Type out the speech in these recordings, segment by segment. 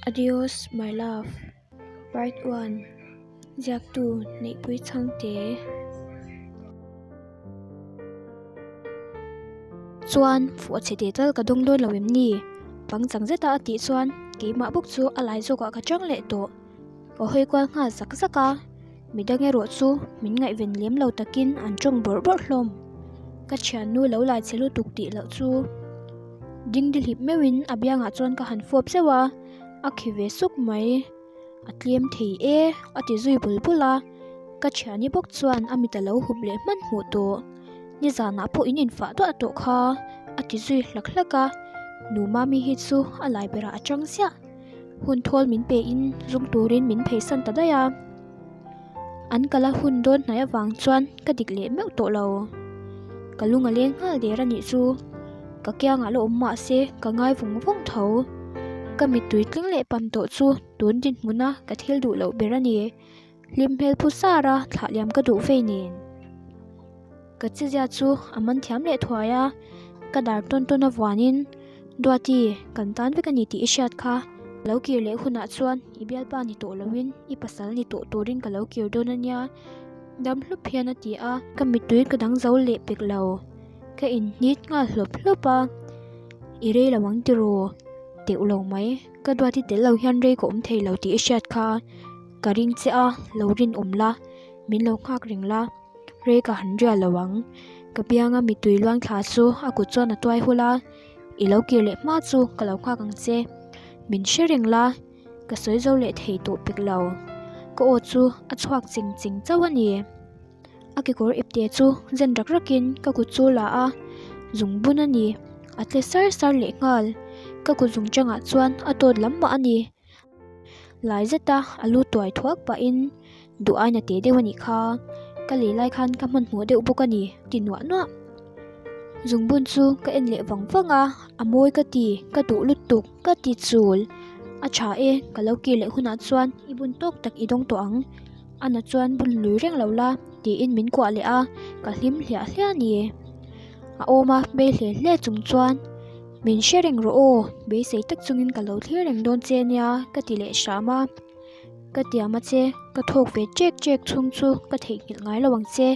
Adios my love Part 1 Ziaktu Neihpui Chhangte Chuan fuh a chhe teh tal ka dawng dawn lo em ni? Pangchang zeta a tih chuan keimah bawk chu a lai zawkah ka chang leh tawh. Ka hawi kual nghal zak zak a, midang erawh chu min ngaihven lem lo takin an tawng bawrh bawrh hlawm. Ka thiannu lo lai che lutuk tih loh chu dingdi hlip meuhin a biangah chuan ka han fawp zeuh a, a khi ve suk mai. A tlem thei e a ti zui bul bul a, ka thiani bawk chuan a mit a lo hup leh hmanhmawh tawh. Nizanah pawh in infah duah tawh kha a ti zui hlak hlak a, nu Mami hi chu a lai berah a chang ziah. Hun thawl min pe in zung turin min pheisan ta daih a, an kala hun dawn hnai avang chuan ka dik leh meuh tawh lo. Ka lung a leng nghal der a nih chu, ka kiangah la awm mah se ka ngai vawng vawng tho. Ka mittui tling leh pam tawh chu tun dinhmuna ka thil duh loh ber a ni. Hlim hmel phu sar a thlah liam ka duh vei nen. Ka chizia chu a man thiam leh thuai a, ka dar tawn tawn a vuanin, Duati, kan tan vek a ni tih i hriat kha. Ka lo kir leh hunah chuan i bialpa ni tawh loin i pasal ni tawh turin ka lo kir dawn a nia, dam hlup hian a ti a. Ka mittui ka dang zo leh pek lo, ka inhnit nghal hlawp hlawp a, I rei lo ang tiraw? Teuh lo mai, ka Duati tel lo hian rei ka awm thei lo tih i hriat kha. Ka ring che a, lo rinawm la, min lo nghak reng la, rei ka han rial lo ang. Ka bianga mittui luang thla chu a kut chuan a tuai hul a, I lo kir leh hma chu ka lo nghak ang che. Min hre reng la, ka sawi zo leh thei tawh pek lo. Ka aw chu a chhuak ching ching chauh a ni. A kekawr ipte chu zen rak rakin ka kut chu la a, zung bun a ni. A tle sar sar leh nghal. Ka kut zung changah chuan a tawt lam mah a ni. Lai zeta a lu tuai thuak pahin duh aina teh deuh a nih kha, ka lei lai khan ka hmanhmawh deuh bawk a ni ti nuah nuah. Zungbun chu ka en leh vang vang a, a mawi ka ti, ka duh lutuk ka ti chul. A tha e, ka lo kir leh hunah chuan i bun tawk tak i dawng tawh ang, a na chuan bun lui reng lo la tiin min kuah leh a, ka hlim hliah hliah a ni. A awm a hmel hle hle chung chuan Min hre reng rawh aw, beisei tak chungin ka lo thlir reng dawn che nia ka ti leh hram a. Ka tiam a che, ka thawk ve chek chek chhung chu ka theihnghilh ngai lo ang che,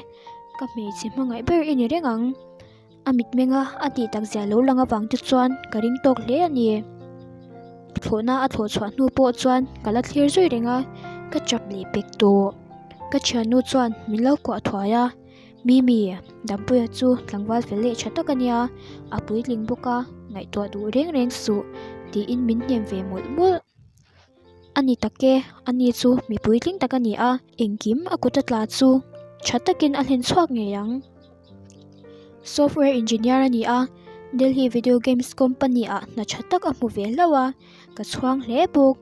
ka hmeichhe hmangaih ber i ni reng ang. A mitmenga a tih tak zia lo lang avang te chuan ka ring tawk hle a ni. Thlawhna a thlawh chhuah hnu pawh chuan ka la thlir zui reng a, ka chap leh pek tawh. Ka thiannu chuan min lo kuah thuai a. Mimi, Dampuia chu tlangval fel leh tha tak a nia, a puitling bawk a, ngaihtuah duh reng reng suh, tiin min hnem ve mawlh mawlh. A ni tak e, ani chu mi puitling tak a ni a, engkim a kut a tla chu tha takin a hlen chhuak ngei ang. Software engineer a ni a, Delhi Video Games Company ah hna tha tak a hmu ve hlauh a, ka chhuang hle bawk.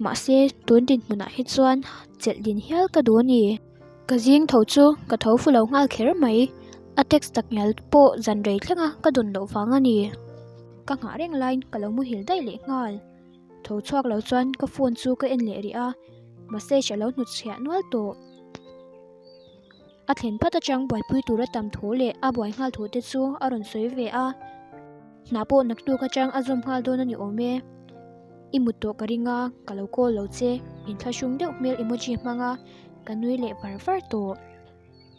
Mahse, tun dinhmunah hi chuan chelh din hial ka duh a ni. Ka zing tho chu ka tho fu lo nghal kher mai, a text tak ngial pawh zan rei thleng a ka dawn loh vang a ni. Ka nghah reng laiin ka lo muhil daih leh nghal. Tho chhuak lo chuan ka phone chu ka en leh rih a, message a lo hnutchhiah nual tawh. A thlen phat atang buaipui tur a tam thu leh a buai nghal thu te chu a rawn sawi ve a, hna pawh naktuk atang a zawm nghal dawn a ni awm e. I mut tawh ka ring a, ka lo call lo che, inthlahrung deuh hmel emoji hmang a, ka nui leh var var tawh.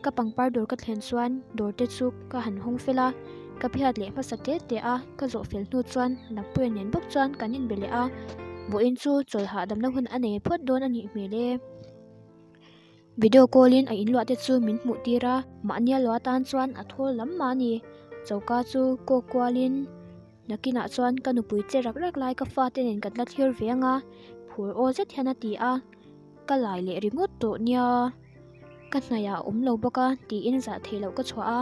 Ka pangpar dawr ka thlen chuan dawr te chu ka han hawng fel a, ka phiat leh hmasa te te a, ka zawh fel hnu chuan Lampuia nen bawk chuan kan inbe leh a, vawiin chu chawlh hahdamna hun a nei phawt dawn a nih hmel e. Video call in a inluah te chu min hmuh tir a, mahnia lo atan chuan a thawl lam mah a ni. Choka chu kawk kual in Nakinah chuan ka nupui che rak rak lai ka fate nen kan la thlir ve ang a, phur aw zet hian a ti a, ka lai leh ringawt tawh nia, ka hnaih ah a awm lo bawk a tiin zah theih loh ka chhuah a,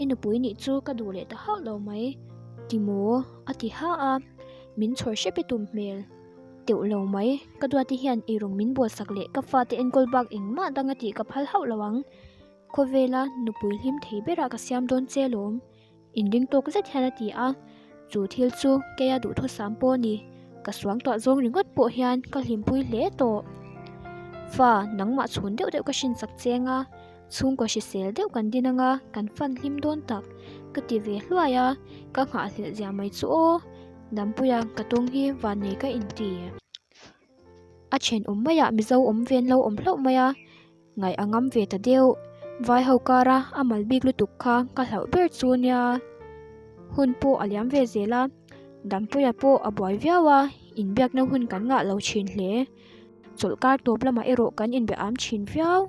i nupui nih chu ka duh leh ta hauh lo mai ti maw a ti ha a, min chhawr hrep i tum hmel teuh lo mai, ka duati hian eirawng min buatsak leh ka fate enkawl bak engmah dang a tih ka phal hauh lo ang, khawvela nupui hlim thei berah ka siam dawn che lawm. Inring tawk zet hian a ti a, chu thil chu keia duhthusam pawh a ni, ka suangtuah zawng ringawt pawh hian ka hlimpui hle tawh. Fa, nangmah chhun deuh deuh ka hrinsak cheng a, chhungkaw hrisel deuh kan din anga kan fan hlim dawn tak, ka ti ve hluai a, ka nghahhlelh zia mai chu aw, Dampuia ka tawng hi vannei ka inti. A thenawm maiah Mizo awm ve an lo awm hlauh mai a, ngaih a ngam ve ta deuh. Vai ho kara a mal bik lutuk kha ka hlauh ber chu nia. Hun pawh a liam ve zel a, Dampuia pawh a buai viau a, inbiakna hun kan ngah lo thin hle. Chawlhkar tawp lamah erawh kan inbe am thin viau.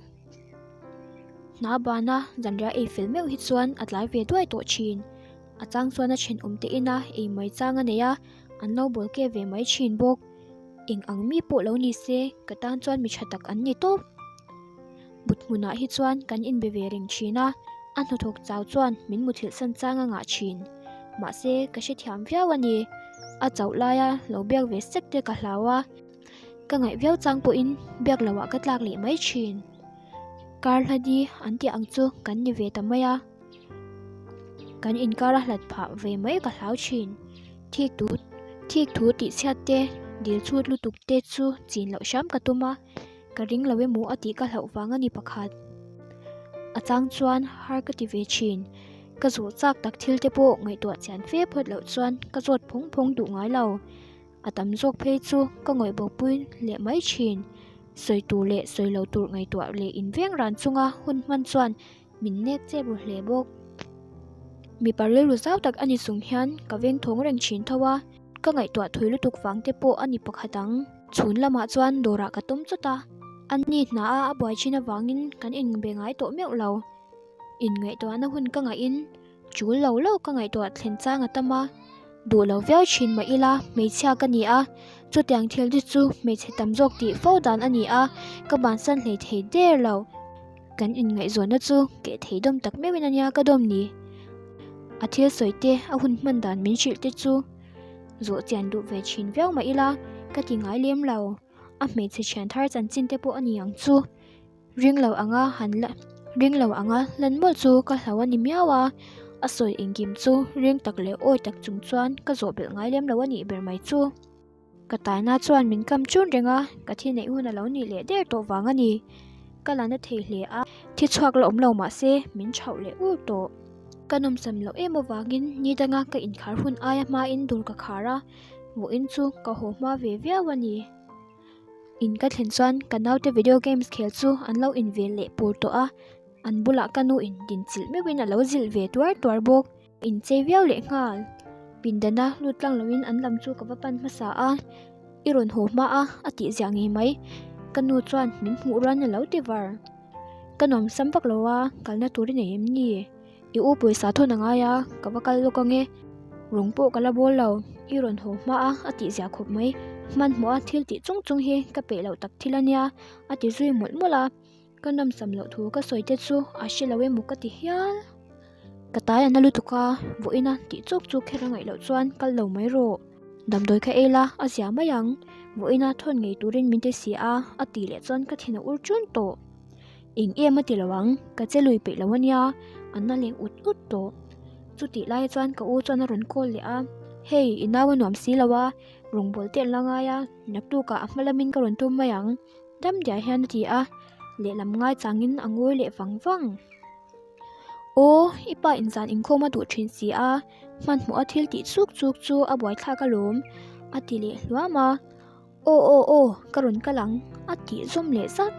Hna bana zanriah ei fel meuh hi chuan a tlai ve duai tawh thin. A chang chuan a thenawm te ina ei mai chang a nei a, an lo bawl ke ve mai thin bawk. Eng ang mi pawh lo ni se ka tan chuan mi tha tak an ni tawp. But hmunah hi chuan kan inbe ve reng thin a, a hnathawk chau chuan min muthilh san chang a ngah thin. Mahse ka hrethiam viau a ni. A chauh laia lo biak ve sek te ka hlau a. Ka ngaih viau chang pawhin biak loh ah ka tlak leh mai thin. Kar hla di an tih ang chu kan ni ve ta mai a. Kan inkar a hlat phah ve mai ka hlau thin. Thik thu thik thu tih chhiat te, dil chhut lutuk te chu chin loh hram ka tum a, ka ring lo emaw a tih ka hlauh vang a ni pakhat. A chang chuan har ka ti ve thin. Ka zawh chak tak thil te pawh ngaihtuah chian fe phawt loh chuan ka zawt phawng phawng duh ngai lo. A tam zawk phei chu ka ngawih bopui leh mai thin. Sawi tur leh sawi lo tur ngaihtuah leh inveng ran chunga hun hman chuan min nek chep ru hle bawk. Mipa rilru zau tak a ni chung hian ka veng thawng reng thin tho a, ka ngaihtuah thui lutuk vang te pawh a ni pakhat ang. Chhun lamah chuan dawrah ka tawm chawt a, ani hna a a buai thin avangin kan inbe ngai tawh meuh lo. Inngaihtuahna hun ka ngaih in tul lo lo ka ngaihtuah thlen chang a tam a, duh lo viau thin mah ila hmeichhia ka ni a, chutiang thil te chu hmeichhe tam zawk tih fo dan a ni a, ka bansan hlei thei der lo. Kan inngaihzawnna chu keh thei dawm tak meuhin a nia ka dawm ni. A thil sawi te, a hun hman dan min hrilh te chu zawh chian duh ve thin viau mah ila ka ti ngai lem lo. A hmeichhe thian thar chanchin te pawh a ni ang chu. Ring lo anga han la ring lo anga lan mawlh chu ka hlau a ni miau a. A sawi engkim chu ring tak leh awi tak chung chuan ka zawh belh ngai lem lo a nih ber mai chu. Ka taina chuan min kam chun reng a, ka thi neih hun a lo nih leh der tawh vang a ni. Ka la na thei hle a, thi chhuak la awm lo mah se min chhauh leh ur tawh. Ka nawmsam loh em avangin ni danga ka inkhar hun aia hmain dawr ka khar a, vawiin chu ka haw hma ve viau a ni. In ka thlen chuan ka naute video games khel chu an lo invel leh pur tawh a, an bulah ka nu in dinchilh meuhin a lo zilh ve tuar tuar bawk. Inchei viau leh nghal. Pindana lut tlang loin an lam chu ka va pan hmasa a, I rawn haw hma a, a tih ziah ngei mai. Ka nu chuan min hmuh ruan a lo ti var. Ka nuam sam vak lo a, kalna tur i nei em ni? I u pawisa thawn a ngai a, ka va kal lawk ang e. Rawng pawh ka la bawl lo, i rawn haw hma a, a tih ziah khawp mai. Hmanhmawh a thil tih chung chung hi ka peih loh tak thil a nia, a ti zui mawlh mawlh a. Ka nawmsam loh thu ka sawi te chu a hre lo emaw ka ti hial. Ka tai a na lutuk a, vawiin a tih chuk chuk kher a ngaih loh chuan kal lo mai rawh. Damdawi kha ei la, a zia mai ang. Vawiin a thawn ngei turin min ti si a, a tih leh chuan ka thin a ur ṭun tawh. Eng em a ti lo ang, ka che lui peih lo a nia, a na leh ut ut tawh. Chutih lai chuan ka u chuan a rawn call leh a, Hei, i nau a nuam si lo a, rawngbâwl te an la ngai a, naktukah a hma lamin ka rawn tum mai ang. Dam diah hian a ti a, lehlam ngaichangin a ngawi leh vang vang. Aw, i pa inzan inkhawm a duh thin si a, hmanhmawh a thil tih chuk chuk chu a buaithlak alawm, a ti leh hluam a. Aw aw aw, ka rawn kal ang, a tih zawm leh zat.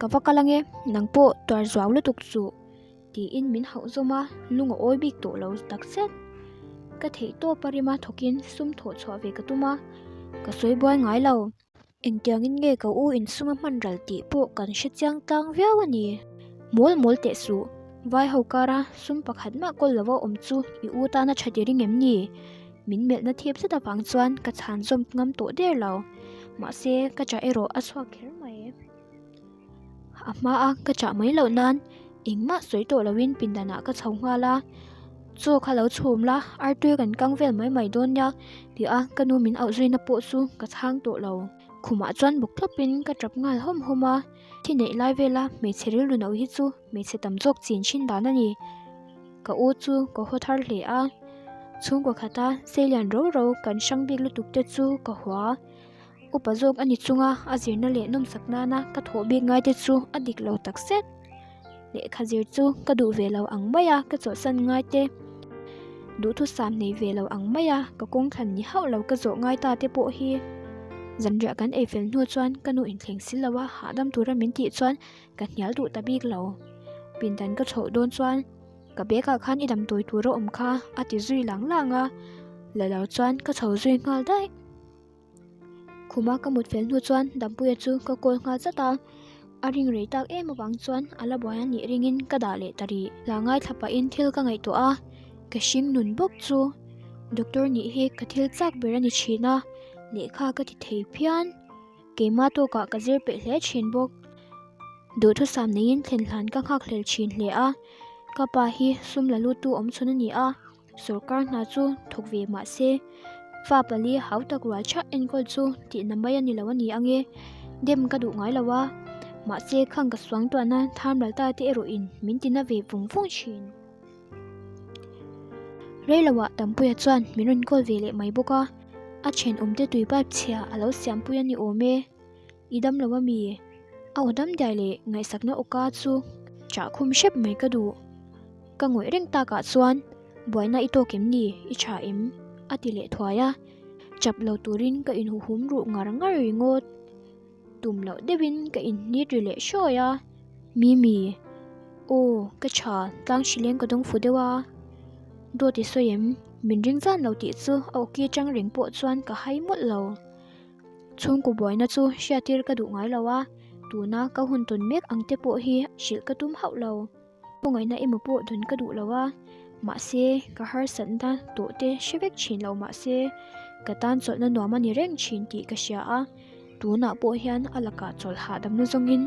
Ka va kal ange, nang pawh tuar zuau lutuk chuh, tiin min hauh zawm a, lung a awi bik tawh lo takzet. Ka theihtawp a rima thawkin sum thawh chhuah ve ka tum a, ka sawi buai ngai lo. Engtiangin nge ka u insum a hman ral tih pawh kan hre chiang tlang viau a ni. Mawl mawl teh suh, vai ho kara sum pakhat mah kawl lova awm chu i u tana tha ti ring em ni? Min melhna thip zet avang chuan ka chhan zawm ngam tawh der lo. Mahse, ka chah erawh a chhuak kher mai. A hmaa ka chah mai loh nan engmah sawi tawh loin pindanah ka chho nghal a, Chaw kha lo chhum la, artui kan kang vel mai mai dawn nia ti a ka nu min auh zuina pawh chu ka chhang tawh lo. Khumah chuan bawk thlawpin ka tap nghal hawm hawm a, thi neih lai vela hmeichhe rilru no hi chu hmeichhe tam zawk chin thin dan a ni. Ka u chu ka haw thar hle a, chhungkaw khata seilian ro ro kan hrang bik lutuk te chu ka hua. Upa zawk a ni chunga a zirna leh nawmsak nana ka thawh bik ngai te chu a dik lo tak zet. Lehkha zir chu ka duh ve lo ang mai a ka chawlhsan ngai te. Duhthusam nei ve lo ang mai a ka kawng thlan ni hauh lo ka zawh ngai ta te pawh hi. Zanriah kan ei fel hnu chuan ka nu inthleng si lo a, hahdam tura min tih chuan ka hnial duh ta bik lo. Pindan ka chhoh dawn chuan ka bag ah khan i damdawi tur a awm kha a ti zui lang lang a, la lo chuan ka chho zui nghal daih. Khuma ka mut fel hnu chuan Dampuia chu ka call nghal zat a, a ring rei tak em avang chuan a la buai a nih ringin ka dah leh ta rih. Hla ngaithla pahin thil ka ngaihtuah a, ka hring nun bawk chu doctor nih hi ka thil chak ber a ni thin a, lehkha ka ti thei phian. Keimah tawkah ka zir peih hle thin bawk. Duhthusam neiin thlen hlan ka nghak hlel thin hle a, ka pa hi sum la lut tu awm chhun a ni a. Sorkar hna chu thawk ve mah se, fa pali hau tak rual chhah enkawl chu tihna mai a ni lo a ni ang e. Dem ka duh ngai lo a, mahse khang ka suang tuahna thamral ta te erawhin min tina ve vung vung thin. Reiloah Tampuia chuan min rawn call ve leh mai bawk a, a thenawmte tui pipe chhia a lo siampui a ni awm e. I dam lo a mi? A aw dam diai leh ngaihsakna awka chu chah khum hrep mai ka duh. Ka ngawih reng takah chuan buaina i tawk em ni? I tha em? A ti leh thuai a, chap lo turin ka inhuhum ruh ngar ngar ringawt. Tum loh deuhin ka inhnit ri leh hrawi a, Mimi, aw ka tha tlang hrileng ka dawng fu deuh a, dawt i sawi em? Min ring zan lo tih chu a awki atang reng pawh chuan ka hai mawlh lo. Chhungkaw buaina chu hriattir ka duh ngai lo a, tuna ka hun tawn mek ang te pawh hi hrilh ka tum hauh lo. Hmangaihna emaw pawh dawn ka duh lo a, mahse ka harsatna tawh te hre vek thin lo mahse ka tan chawlhna nuam a ni reng thin tih ka hria a, tunah pawh hian a lakah chawlh hahdamna zawngin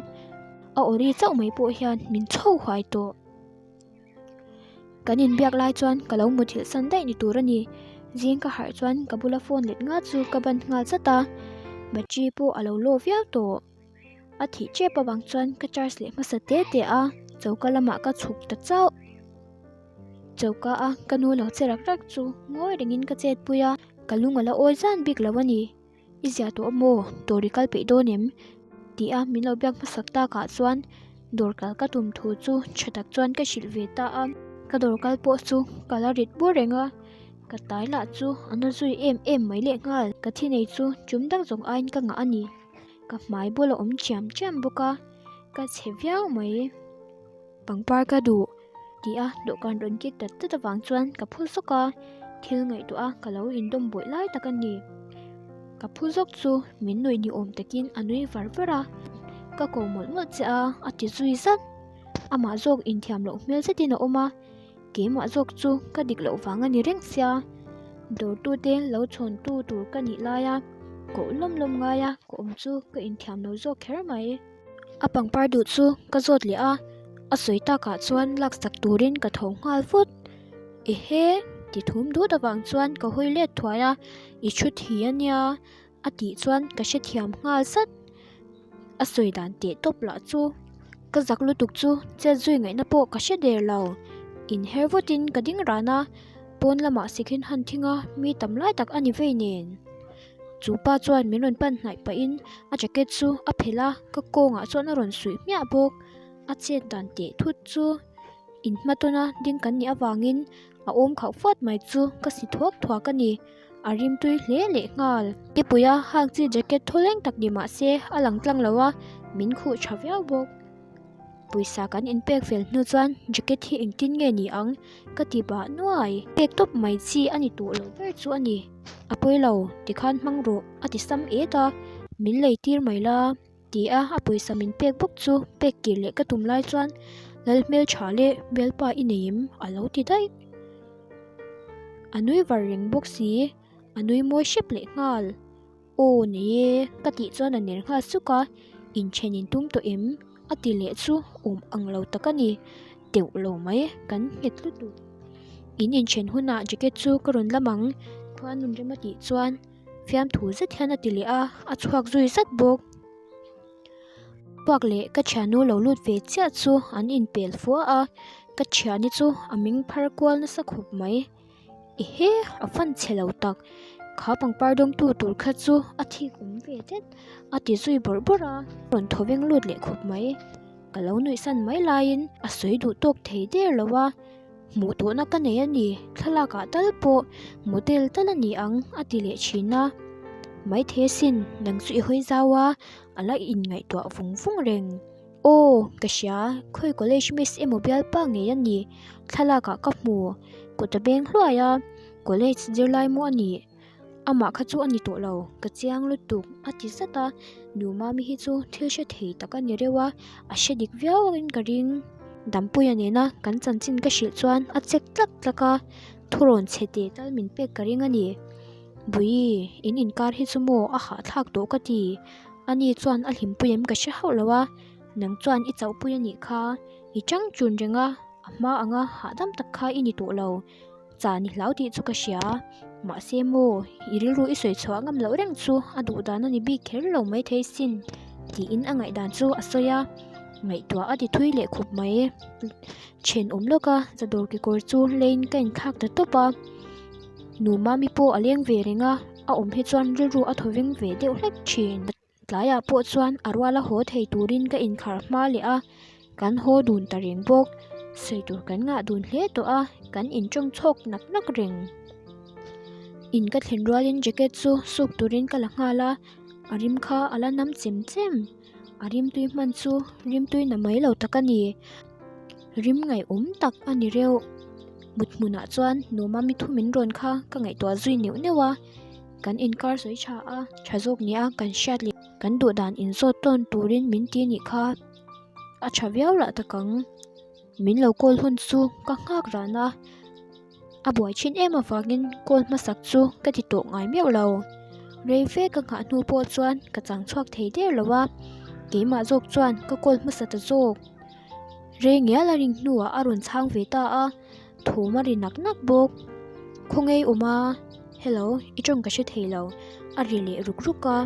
a aw ri chauh mai pawh hian min chho huai tawh. Kan inbiak lai chuan ka lo muthilh san daih ni tur a ni. Zing ka harh chuan ka bula phone let nga chu ka ban nghal zat a, battery pawh a lo low viau tawh. A thih tep avang chuan ka charge leh hmasa te te a, choka lamah ka chhuk ta chauh. Choka a ka nu lo che rak rak chu ngawi rengin ka chet pui a, ka lung a la awi zan bik lo a ni. I zia tawh maw? Dawr i kal peih dawn em? Ti a min lo biak hmasak takah chuan dawr kal ka tum thu chu tha tak chuan ka hrilh ve ta a. Ka dawr kal pawh chu ka la rit bur reng a, ka tai lah chu a na zui em em mai lehnghal. Ka thi nei chu chum dang zawng aiin ka ngah a ni. Ka hmai bul a awm chiam chiam bawk a, ka chhe viau mai. Pangpar ka duh tih a dawhkan rawn kik dat dat avang chuan ka phu zawk a, thil ngaihtuah a ka lo indawm buaih lai tak a ni. Ka phu zawk chu min nuih ni awm takin a nui var var a, ka ko mawlh mawlh che a a ti zui zat. Amah zawk inthiam loh hmel zetin a awm a, keimah zawk chu ka dik loh vang a ni reng sia. Dawrtute lo chhawntu tur ka nih laia koh lawm lawm ngaia ka awm chu ka inthiam lo zawk kher mai. A pangpar duh chu ka zawt leh a, a sawi takah chuan laksak turin ka tho nghal vut. Ehe! Ti thum dut avang chuan ka hawi let thuai a, I thu thi a nia a tih chuan ka hrethiam nghal zat. A sawi dan teh tawp lah chu ka zak lutuk chu chet zui ngaihna pawh ka hre der lo. Inher vutin ka ding ran a, pawn lamah sikhin han thing a, mi tam lai tak a ni vei nen. Chu pa chuan min rawn pan hnaih pahin a jacket chu a phelh a, ka kawngah chuan a rawn suih hmiah bawk. A chet dan teh thut chu inhmatawna ding kan nih avangin a awm khauh fuat mai chu ka si thuak thuak a ni. A rimtui hle leh nghal. Nipuia hak chi jacket thawleng tak ni mah se a lang tlang lo a, min khuh tha viau bawk. Pawisa kan inpek fel hnu chuan jacket hi engtin nge ni ang ka ti bah nuai. Pek tawp mai chi a ni tawh lo ber chu a ni. A pawi lo, tikhan hmang rawh a ti sam et a, min lei tir mai la ti a a pawisa min pek bawk chu pek kir leh ka tum lai chuan Lalhmeltha leh bialpa i nei em a lo ti daih. A nui var reng bawk si, a nui mawi hrep leh nghal. Aw nei e, ka tih chuan a ner nghal suk a, inthen in tum tawh em? a ti leh chu awm ang lo tak a ni, teuh lo mai kan nghet lutuk. In inthen hunah jacket chu ka rawn lam ang, khuan nun rem a tih chuan fiamthu zet hian a ti leh a, a chhuak zui zat bawk. Chhuak leh ka thiannu lo lut ve chiah chu an inpel fua a, ka thiani chu a ming phar kual nasa khawp mai. Ehe, a fan chhe lo tak. Kha pangpar dawngtu tur kha chu a thik awm ve det a ti zui bawrh bawrh a, rawn thaw veng lut leh khawp mai. Ka lo nuih san mai laiin a sawi duh tawk thei der lo a, hmuh tawhna ka nei a ni, thlalak ah tal pawh model tal a ni ang a ti leh thin a. Maithei asin, nang chu i hawi zau a, a la inngaihtuah vung vung reng. Aw, ka hria, khawi college miss emaw bialpa ngei a ni, thlalak ah ka hmu, kut a beng hluai a, college zirlai maw a nih? Amah kha chu a ni tawh lo, ka chiang lutuk, a ti zat a, Nu Mami hi chu thil hre thei tak a ni reuh a, a hre dik viau in ka ring. Dampuia nena kan chanchin ka hrilh chuan a chek tlak tlak a, thurawn chhe teh tal min pek ka ring a ni. Bui, in inkar hi chu maw a hahthlak tawh ka ti. Ani chuan a hlimpui em ka hre hauh lo a, nang chuan i chauhpui a nih kha, i chang chun reng a, a hma anga hahdam tak kha i ni tawh lo. Chan i hlau tih chu ka hria, mahse maw i rilru i sawi chhuah ngam loh reng chu a duh dan a ni bik kher lo maithei sin tiin a ngaihdan chu a sawi a, ngaihtuah a ti thui leh khawp mai. Thenawm lawka zadawr kekawr chu leiin ka inthlak ta tawp a, nu Mami pawh a leng ve reng a, a awm hi chuan rilru a thaw veng ve deuh hlek thin. Tlaiah pawh chuan a ruala haw thei turin ka inkhar hma leh a, kan haw dun ta reng bawk. Sawi tur kan ngah dun hle tawh a, kan intawng chhawk nak nak reng. In ka thlen rualin jacket chu suk turin ka la nghal a, a rim kha a la nam chem chem. A rimtui hman chu rimtui na mai lo tak a ni. Rim ngaihawm tak a ni reuh. Mut hmunah chuan Nuama mithu min rawn kha ka ngaihtuah zui neuh neuh a. Kan inkar sawi tha a, tha zawk nia kan hriat leh kan duh dan inzawt tawn turin min ti nih kha a tha viau lah tak ang. Min lo call hun chu ka nghak ran a, a buai thin em avangin call hmasak chu ka ti tawh ngai meuh lo. Rei fe ka nghah hnu pawh chuan ka chang chhuak thei der lo a, keimah zawk chuan ka call hmasa ta zawk. Rei ngial a ring hnuah a rawn chhang ve ta a. Thawm a ri nak nak bawk. Khawnge i awm a? Hello, i tawng ka hre thei lo. A ri leh ruk ruk a.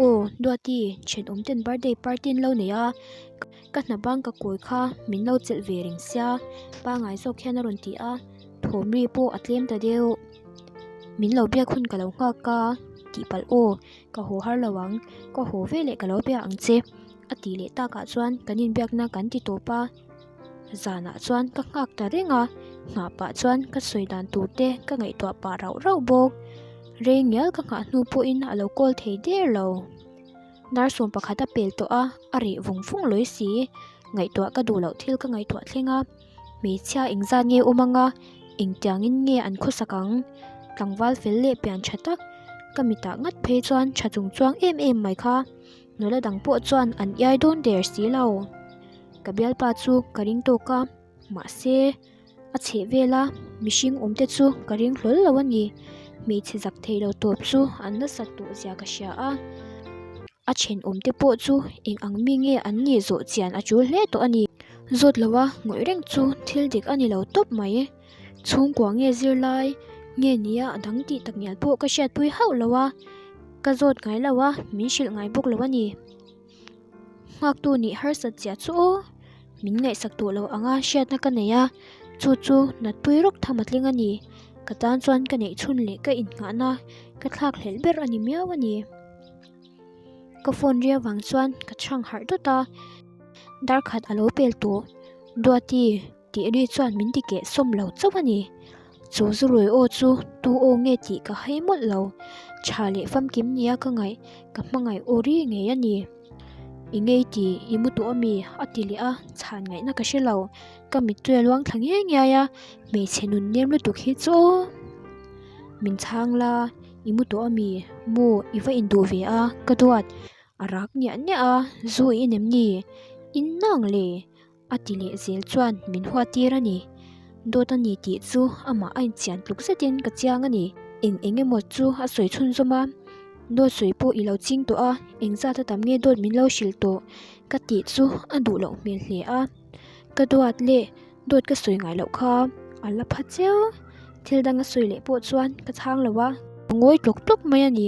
Aw, Duati, thenawm ten birthday party an lo nei a, ka hna bang ka kawi kha min lo chelh ve reng sia, pangai zawk hian a rawn ti a, thawm ri pawh a tlem ta deuh. Min lo biak hun ka lo nghak a, tihpalh aw, ka haw har lo ang, ka haw veleh ka lo bia ang che, a tih leh takah chuan kan inbiakna kan ti tawp a. Zanah chuan ka nghak ta reng a, nghah pah chuan ka sawi dan tur te ka ngaihtuah pah rauh rauh bawk. Rei ngial ka nghah hnu pawhin a lo call thei der lo. Dar 11 a pel tawh a, a reh vung vung lawi si. Ngaihtuah ka duh loh thil ka ngaihtuah thleng a, hmeichhia engzat nge awm anga, engtiangin nge an khawsak ang? Tlangval fel leh pian tha tak, ka mitah ngat phei chuan tha chung chuang em em mai kha. Nula dang pawh chuan an iai dawn der si lo. Ka bialpa chu ka ring tawk a, mahse a chheh vel a mihring awm te chu ka ring hlawl lo a ni. Hmeichhe zak thei lo tawp chu an nasat tawh zia ka hria a, a thenawm te pawh chu eng ang mi nge an nih zawh chian a tul hle tawh a ni. Zawt lo a ngawih reng chu thil dik a ni lo tawp mai. Chhungkua nge zirlai nge nia a dang tih tak ngial pawh ka hriatpui hauh lo a, ka zawt ngai lo a, min hrilh ngai bawk lo a ni. Nghaktu nih harsat chiah chu aw, min ngaihsak tawh lo anga hriatna ka nei a, chu chu natpui rawk tham a tling a ni. Ka tan chuan ka neih chhun leh ka innghahna ka thlak hlelh ber a ni miau a ni. Ka phone ri avang chuan ka chhang harh dawt a, darkhat a lo pel tawh. Duati. Tih ri chuan min ti keh sawm lo chauh a ni. Chu zurawi aw chu tu aw nge tih ka hai mawlh lo. Tha leh famkim nia ka ngaih, ka hmangaih aw ri ngei a ni. I ngei tih i mu tawh a mi? a ti leh a, chhan ngaihna ka hre lo. Ka mittui a luang thla ngiai ngiai a, hmeichhe nun nem lutuk hi chu aw. Min chhang la, i mu tawh a mi? Mu, i va induh ve a, ka duat. A rak niah niah a, zu i in em ni? In nang le? A ti leh zel chuan min huat tir a ni. Dawt a ni tih chu amah a inchian tluk zetin ka chiang a ni. Eng eng emaw chu a sawi chhunzawm a, dawt sawi pawh i lo ching tawh a, engzat a tam nge dawt min lo hrilh tawh ka tih chu a duh loh hmel hle a. Ka duat leh dawt ka sawi ngai loh kha a la pha chiau. Thil dang a sawi leh pawh chuan ka chhang lo a, ka ngawi tlawk tlawk mai a ni.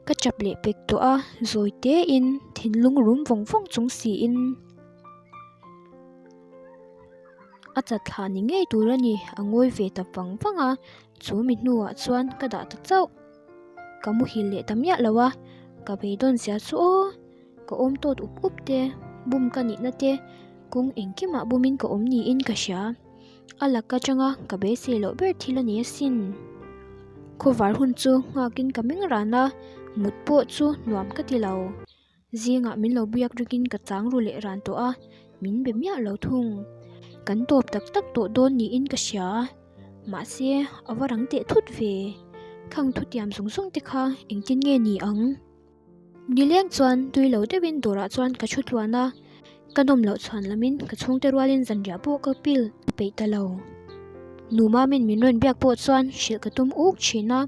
Ka chap leh pek tawh a, zawi tein thinlung rum vawng vawng chung siin. A chat thlah ni ngei tur a ni, a ngawi ve ta vang vang a, chu mi hnuah chuan ka dah ta chauh. Ka muhil leh ta miah lo a, ka beidawn zia chu aw, ka awm tawt up up te, bum ka nihna te, kawng engkimah bumin ka awm niin ka hria. A lak atanga ka beisei loh ber thil a ni asin. Khawvar hun chu nghakin ka meng ran a. Mut pawh chu nuam ka ti lo. Zingah min lo biak ringin ka chang ru leh ran tawh a, min be miah lo thung. Kan tawp tak tak tawh dawn niin ka hria. Mahse, a va rang teh thut ve. Khang thutiam zawng zawng te kha engtin nge ni ang? Nileng chuan tui lo deuhin dawrah chuan ka thu tluan a, ka nawm loh chhuan lamin ka chhungte rualin zanriah pawh ka pil peih ta lo. Nu Mamin min rawn biak pawh chuan hrilh ka tum uk thin a,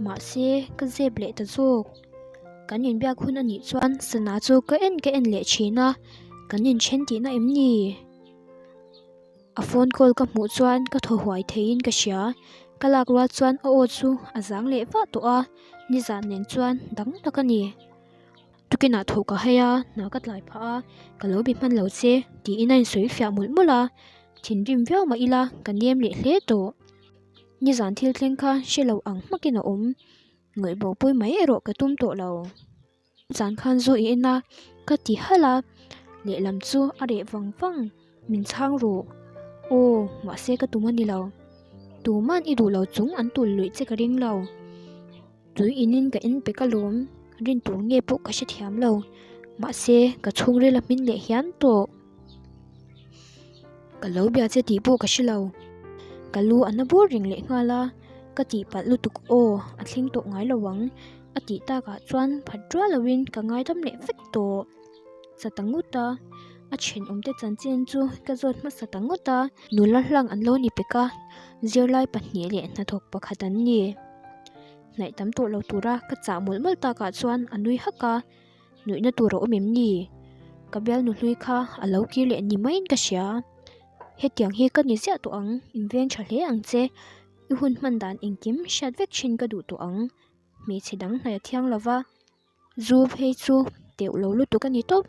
mahse ka zep leh ta zawk. Kan inbiak hun a nih chuan sana chu ka en ka en leh thin a, kan inthen tihna em ni? A phone call ka hmuh chuan ka thaw huai theiin ka hria, ka lak rual chuan a aw chu a zang leh vah tawh a, nizan nen chuan dang tak a ni. Tukinah thaw ka hai a, hna ka tlai phah a, ka lo bi hman lo che tiin a insawi fiah mawlh mawlh a, thinrim viau mah ila ka nem leh hle tawh. Nizan thil thleng kha hre lo ang hmakin a awm, ngawih bo pui mai erawh ka tum tawh lo. Zan khan zu i en a, ka ti halh a, lehlam chu a reh vang vang, min chhang rawh. Aw, mahse ka tum a ni lo. Tuman i duh lo chung an tul luih che ka ring lo. Tui inin ka en pek alawm, rin tur nge pawh ka hrethiam lo. Mahse, ka chhungril a hmin leh hian tawh. Ka lo bia che tih pawh ka hre lo. Ka lu a na bur reng leh nghal a, ka tihpalh lutuk aw, a thleng tawh ngai lo ang. A tih takah chuan phat rual loin ka ngaidam leh vek tawh sa ta ngawt a, a thenawmte chanchin chu ka zawt hmasa ta ngawt a. Nula hlang an lo ni pek a, zirlai pahnih leh hnathawk pakhat an ni. Hnaih tam tawh lo tura ka chah mawlh mawlh takah chuan a nui hak a, nuihna tur a awm em ni? Ka bialnu hlui kha a lo kir leh ni maiin ka hria. Hetiang hi ka ni ziah tawh ang, inveng tha hle ang che. I hun hman dan engkim hriat vek thin ka duh tawh ang. Hmeichhe dang hnaih a thiang lo va, zu phei chu teuh lo lutuk a ni tawp.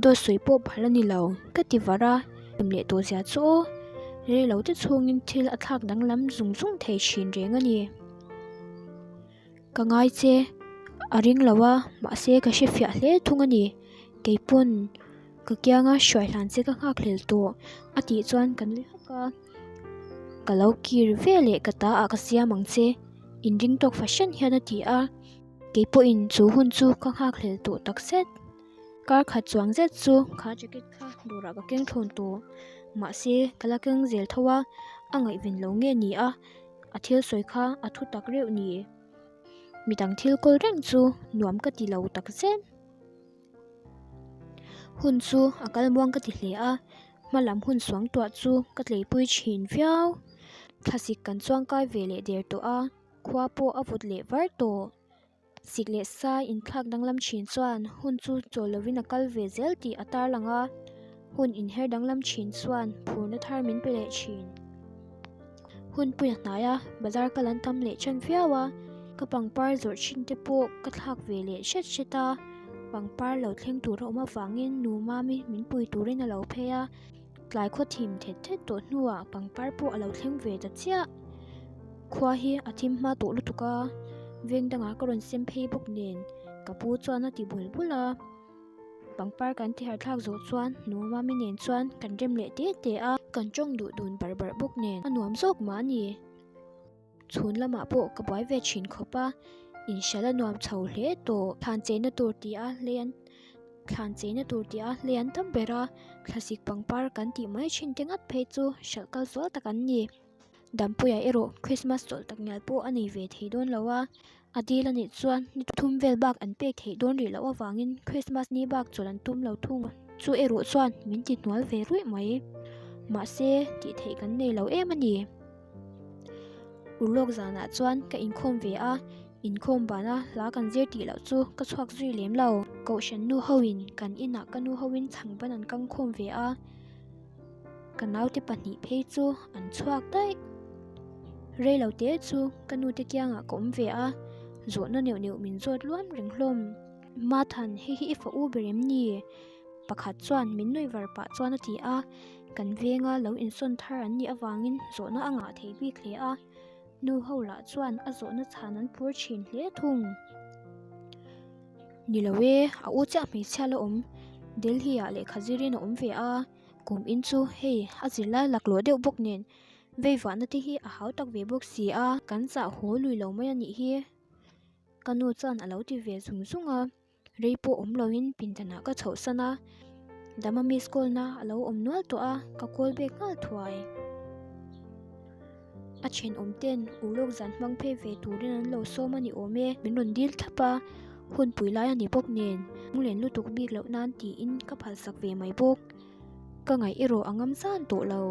Dawt sawi pawh phal a ni lo, ka ti var a, em leh tawh zia chu aw, rei lo te chhungin thil a thlak danglam zung zung thei thin reng a ni. Ka ngai che, a ring lo a, mahse ka hre fiah hle thung a ni. Keipawn ka kianga hruai hlan che ka nghak hlel tawh a tih chuan ka nui hawk a. Ka lo kir ve leh ka ta ah ka siam ang che, inring tawk fahran hian a ti a, kei pawhin chu hun chu ka nghak hlel tawh tak zet. Kar khat chuang zet chu kha jacket kha dawrah ka keng thlawn tawh, mahse ka la keng zel tho a, a ngaihven lo nge ni a, a thil sawi kha a thu tak reuh ni. Midang thil kawl reng chu nuam ka ti lo tak zet. Hun chu a kal muang ka ti hle a, hma lam hun suangtuah chu ka tleipui thin viau. Thlasik kan chuangkai ve leh der tawh a, khua pawh a vawt leh var tawh. Sik leh sai inthlak danglam thin chuan hun chu chawl lovin a kal ve zel tih a tarlang a, hun inher danglam thin chuan phurna thar min pe leh thin. Hunpui a hnai a, bazar kal an tam leh ṭan viau a, ka pangpar zawrh thin te pawh ka thlak ve leh hret hret a, pangpar lo thleng tur a awm avangin nu Mami min pui turin a lo phei a, tlai khaw thim thet thet tawh hnuah pangpar pawh a lo thleng ve ta chiah. Khua hi a thim hma tawh lutuk a, veng dangah ka rawn sem phei bawk nen ka pu chuan a ti bul bul a. Pangpar kan tihar thlak zawh chuan nu Mami nen chuan kan rem leh te te a, kan tawng duh dun barh barh bawk nen a nuam zawk mah a ni. Chhun lamah pawh ka buai ve thin khawp a, inhralh a nuam chho hle tawh. Thlan cheina tur tih a hlei an thlan cheina tur tih a hlei an tam ber a, thlasik pangpar kan tih mai thin te ngat phei chu hralh kal zual tak an ni. Dampuia erawh Christmas chawlh tak ngial pawh a nei ve thei dawn lo a, a dil a nih chuan ni thum vel bak an pek theih dawn rih loh avangin Christmas ni bak chawlh an tum lo thung. Chu erawh chuan min ti hnual ve ruih mai. Mahse, tih theih kan nei lo em a ni. Urlawk zanah chuan ka inkhawm ve a, inkhawm bana hla kan zir tih loh chu ka chhuak zui lem lo. Kohhran nu hoin kan inah ka nu hoin chhangban an kang khawm ve a. Ka naute pahnih phei chu an chhuak daih. Rei lo te chu ka nute kiangah ka awm ve a, zawhna neuh neuh min zawt luam reng hlawm. Mathan, hei hi i fa u ber em ni? Pakhat chuan min nuih var pah chuan a ti a, kan venga lo insawn thar an nih avangin zawhna a ngah thei bik hle a, nu ho lah chuan a zawhna chhan an phur thin hle thung. Ni lo e, a u chiah hmeichhia la awm, Delhi ah lehkha zirin a awm ve a. Kum in chu hei a zirlai laklawh deuh bawk nen veivahna te hi a hau tak ve bawk si a, kan chah haw lui lo mai a nih hi. Ka nu chuan a lo ti ve zung zung a, rei pawh awm loin pindanah ka chhohsan a, Dama miss call na a lo awm nual tawh a, ka call bek nghal thuai. A thenawm ten urlawk zan hmang phei ve turin an lo sawm a ni awm e. Min rawn dil thlap a, hunpui lai a ni bawk nen, lunglen lutuk bik loh nan tiin ka phalsak ve mai bawk. Ka ngaih erawh a ngam zan tawh lo.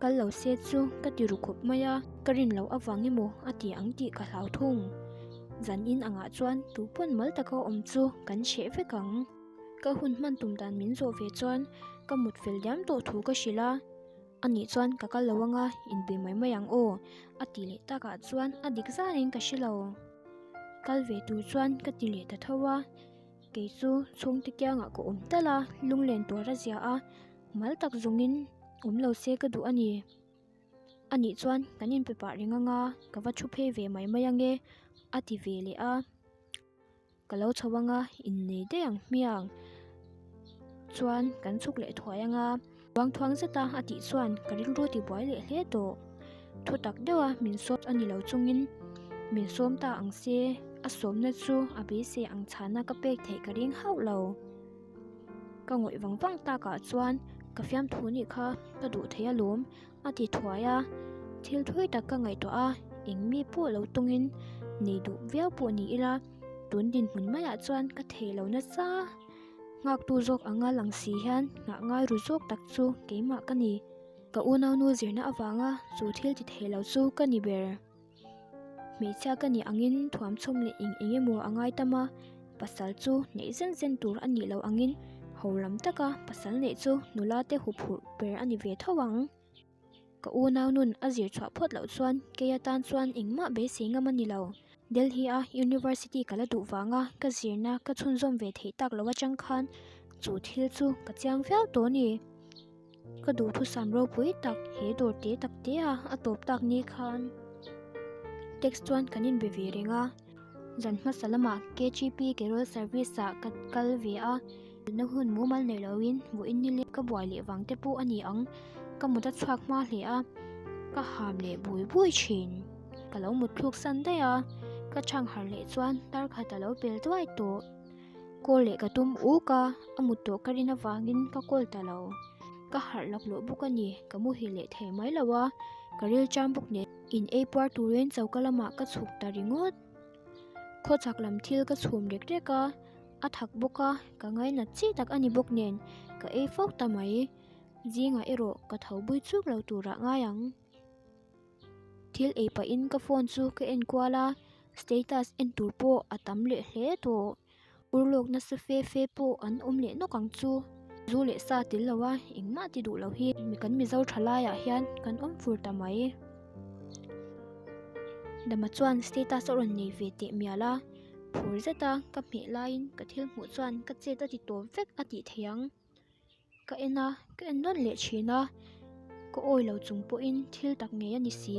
Kal lo se chu ka ti ru khawp mai a, ka rin loh avang emaw a ti ang tih ka hlau thung. Zan in angah chuan tu pawn mal taka awm chu kan hreh vek ang. Ka hun hman tum dan min zawh ve chuan ka mut fel diam tawh thu ka hrilh a, anih chuan ka kal lo anga inbe mai mai ang aw a ti leh takah chuan a dik zanin ka hre lo. Kal ve tur chuan ka ti leh ta tho a, kei chu chhungte kiangah ka awm tal a, lunglen tuar a zia a. Mal tak zawngin awm lo se ka duh a ni. Anih chuan kan inpe pah reng anga ka va thu phei ve mai mai ange a ti ve leh a. Ka lo chho anga innei daih ang hmiang chuan kan chhuk leh thuai anga uangthuang zeta a tih chuan ka rilru ti buai leh hle tawh. Thu tak deuha min sawm a ni lo chungin min sawm ta ang se a sawmna chu a beisei ang chhana ka pek theih ka ring hauh lo. Ka ngawih vang vang takah chuan ka fiamthu nih kha ka duh thei alawm a ti thuai a, thil thui tak ka ngaihtuah a, eng mi pawh lo tawngin nei duh viau pawh ni ila tun dinhmun maiah chuan ka thei lo nasa. Nghaktu zawk anga lang si hian nghah ngai ru zawk tak chu keimah ka ni. Ka unaunu zirna avanga chu thil ti thei lo chu ka ni ber. Hmeichhia ka nih angin thuamchhawm leh eng eng emaw a ngai tam a, pasal chu neih zen zen tur a nih loh angin ho lam taka pasal neih chu nula te huphurh ber a ni ve tho ang. Ka unau nun a zir chhuah phawt loh chuan kei atan chuan engmah beisei ngam a ni lo. Delhi a University ka la duh vanga ka zirna ka chhunzawm ve theih tak loh atang khan chu thil chu ka chiang viau tawh a ni. Ka duhthusam ropui tak he dawr te tak te a a tawp tak ni khan text chuan kan inbe ve reng a, zan hmasa lamah KGP Carol Service ah ka kal ve a, na hun mumal nei loin vawiin nileng ka buai leh vang te pawh a ni ang, ka mut a chhuak hma hle a, ka ham leh bui bui thin. Ka lo mut thluk san daih a, ka chhang harh leh chuan darkhat a lo pel duai tawh. Call leh ka tum uk a, a mut tawh ka rin avangin ka call ta lo. Ka harh laklawh bawk a ni, ka muhil leh thei mai lo a, ka ril cham bawk nen in ei puar turin choka lamah ka chhuk ta ringawt. Khawchhak lam thil ka chhum rek rek a, a thak bawk a, ka ngainat chi tak a ni bawk nen ka ei fo ta mai. Zingah erawh ka tho bui chuk lo turah ngai ang. Thil ei pahin ka phone chu ka en kual a, status en tur pawh a tam leh hle tawh. Urlawk nasa fe fe pawh an awm leh nawk ang chu. Zu leh sa tel lo a, engmah ti duh lo hi kan Mizo tha laiah hian kan awm fur ta mai. Dama chuan status a rawn nei ve teh mial a, phur zeta ka hmeh laiin ka thil hmuh chuan ka chet a ti tawp vek a tih theih ang. Ka en a, ka en nawn leh thin a, ka awi lo chung pawhin thil tak ngei a ni si,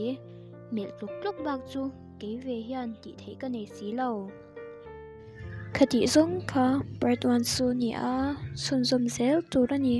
melh tlawk tlawk bak chu kei ve hian tih theih ka nei si lo. Khatih zawng kha part one chu ni a, chhunzawm zel tur a ni.